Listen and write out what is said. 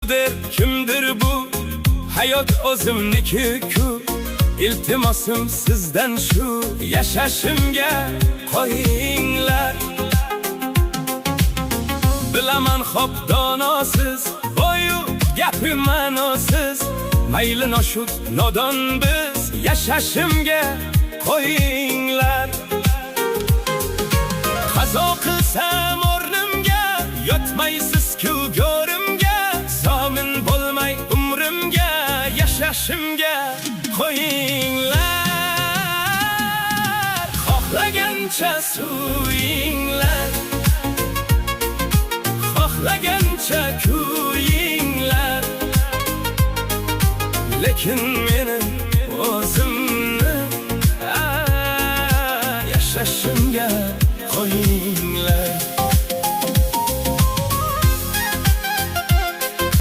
Der kimdir bu? Hayot o'zimniki-ku. Iltimosim sizdan shu: yashashimga qo'yinglar. Bilaman, xo'p donosiz, boyu gapi ma'nosiz. Mayli, noshud, nodon biz, yashashimga qo'yinglar. Qazo qilsam o'rnimga, yotmaysiz-ku go'rimga. Zomin bo'lmay umrimga, yashashimga qo'yinglar. Xohlagancha suyinglar, xohlagancha kuyinglar, lekin